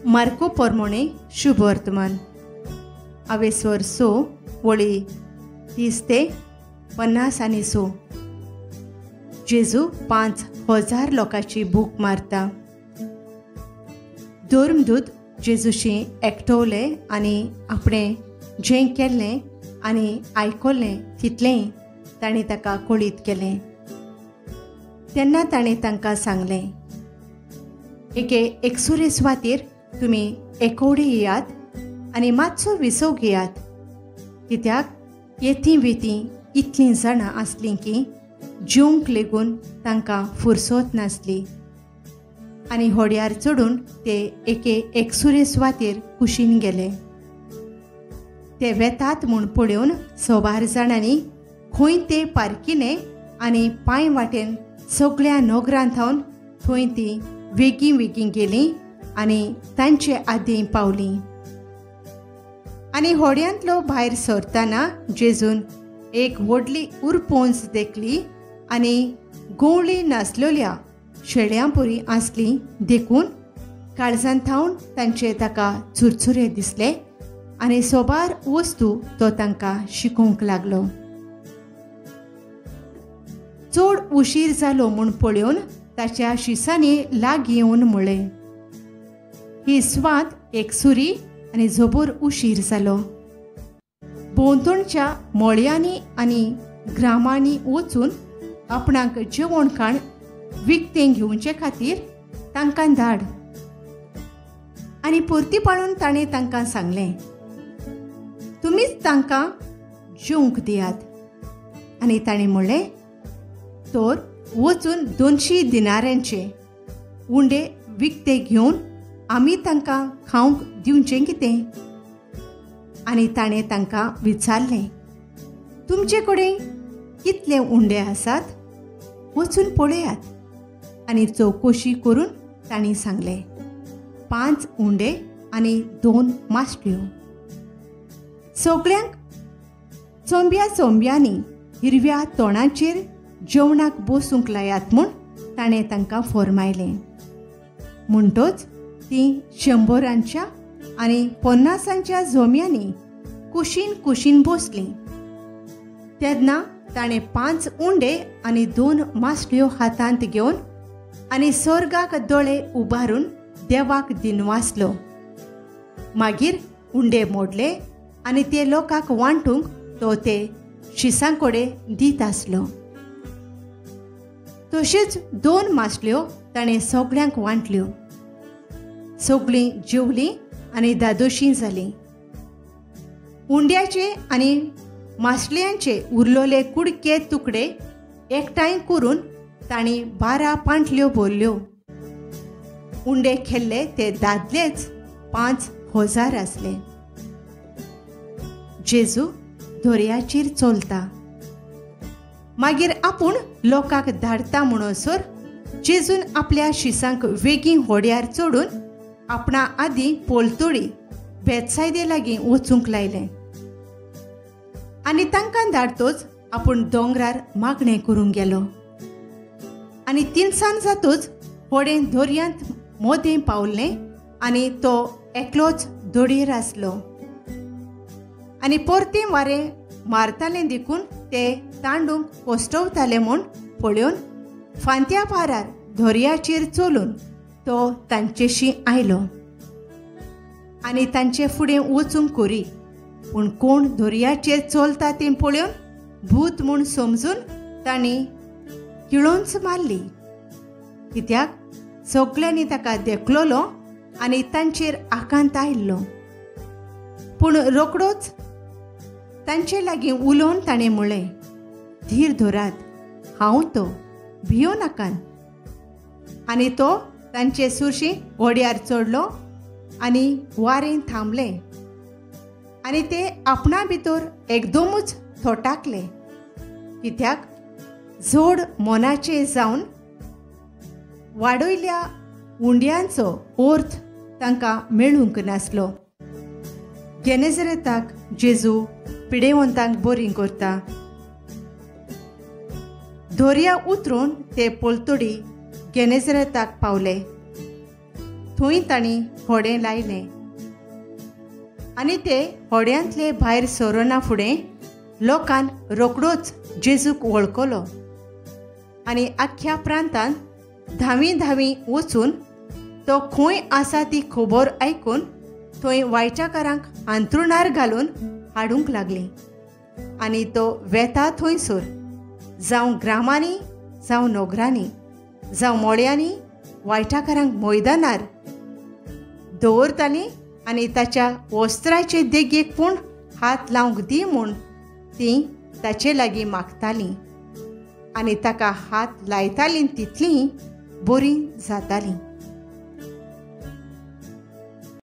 Marco पोरमोणे शुभवर्तमान आवेस्वर 6 वळी 30 ते 56. जेजू 5000 लोकांची भूक मारता. धर्मदूत जेजूशी एकटवले आनी आपणें जें केल्लें आनी आयकल्लें तितलेंय ताणें ताका कळीत केलें. तेन्ना ताणें तांकां सांगलें, एके एकसुरे सुवातेर तुमी एकोडे येयात आनी मातसो विसव घेयात, कित्याक येती वेती इतलीं जाणां आसलीं की जेवंक लेगून तांकां फुरसत नासली. आनी होड्यार चडून ते एके एकसुरे सुवातेर कुशीन गेले. ते वेतात म्हूण पळोवन 100 जाणांनी खंय ते पार्किले आनी पांय वाटेन सगळ्या नगरां थावन थंय ती वेगीं वेगीं गेलीं आनी तांचे आदीं पावलीं. आनी होड्यांतलो भायर सरतना जेजून एक व्हडली उरपोंज देखली आनी गवळी नासलेल्या शेळ्यांपुरी आसली, देखून काळजान थावन तांचे ताका चुरचुरे दिसले आनी सोबार वस्तू तो तांकां शिकोवंक लागलो. चड उशीर जालो म्हूण पळोवन ताच्या शिसांनी लागीं येवन म्हळें, ही स्वात एकसुरी आनी जबर उशीर जालो. भोंवतणच्या मळयांनी आनी ग्रामांनी वचून आपणाक जेवण खाण विकतें घेवचे खातीर तांकां धाड. आनी परती पाळून ताणें तांकां सांगलें, तुमीच तांकां जेवंक दियात. आनी ताणें म्हणलें, तर वचून 200 दिनाऱ्यांचे उंडे विकते घेवन आमी तांकां खावंक दिवचें कितें? आनी ताणें तांकां विचारलें, तुमचे कडेन कितले उंडे आसात, वचून पळयात. आनी चवकशी करून तांणी सांगलें, 5 उंडे आनी 2 मासळ्यो. सगळ्यांक चोंब्या चोंब्यांनी हिरव्या तोंडाचेर जेवणाक बसूंक लायात म्हूण ताणें तांकां फॉर्मायलें. म्हणटच तीं 100 आनी 50 जोम्यांनी कुशीन कुशीन बसलीं. तेन्ना ताणें 5 उंडे आनी 2 मासळ्यो हातांत घेवन आनी स्वर्गाक दोळे उबारून देवाक दिनवासलो. मागीर उंडे मोडले आनी ते लोकांक वांटूंक तो ते शिसां कडेन दीत आसलो. तश्योच 2 मासळ्यो ताणें सगळ्यांक वांटल्यो. सगळीं जेवलीं आनी दादोशीं जालीं. उंड्याचे आनी मासळयांचे उरलेले कुडके तुकडे एकठांय करून तांणी 12 पांटल्यो भरल्यो. उंडे खेल्ले ते दादलेच 5000 आसले. जेजू दर्याचेर चलता. मागीर आपूण लोकांक धाडटा म्हणसर जेजून आपल्या शिसांक वेगीं होड्यार चडून आपणा आदीं पोलतोडी बेतसायदे लागीं वचूंक लायलें. आनी तांकां धाडतोच आपूण दोंगरार मागणें करूंक गेलो. आनी तिनसांज जातूच होडें दर्यांत मोदें पावलें आनी तो एकलोच दोडयेर आसलो. आनी परतें वारें मारतालें देखून ते तांडूंक कोश्टवताले म्हूण पळोवन फांत्या पारार दर्याचेर चलून तो तांचेशी आयलो आनी तांचे फुडें वचूंक करी. पूण कोण दर्याचेर चलता तें पळोवन भूत म्हूण समजून तांणी किळोंच मारली, कित्याक सगळ्यांनी ताका देखलोलो आनी तांचेर आकांत आयिल्लो. पूण रोकडोच तांचे लागीं उलोवन ताणें म्हळें, धीर धरात, हांव तो, भियो नाकात. आनी तो तांचे सुरशी घोड्यार चडलो आनी वारें थांबलें आनी ते आपणा भितर एकदमूच थोटाकले, कित्याक जोड मनाचे जावन वाडयल्या उंड्यांचो अर्थ तांकां मेळूंक नासलो. गेनेजरेताक जेजू पिडेवंतांक बरीं करता. दर्या उतरून ते पोलतोडी गेनेजरेताक पावले. थंय तांणी होडें लायलें. आनी ते होड्यांतले भायर सरना फुडें लोकान रोकडोच जेजूक वळखलो आनी आख्ख्या प्रांतान धावी धावी वचून तो खंय आसा ती खबर आयकून थंय वायटाकारांक हांतरुणार घालून हाडूंक लागली. आनी तो वेता थंयसर, जावं ग्रामांनी, जावं नगरांनी, जावं मोळ्यांनी, वायटाकारांक मैदानार दवरतालीं आनी ताच्या वस्त्राचे देगेक पूण हात लावंक दी म्हूण तीं ताचे लागीं मागतालीं आनी ताका हात लायतालीं तितलीं बरीं जातालीं.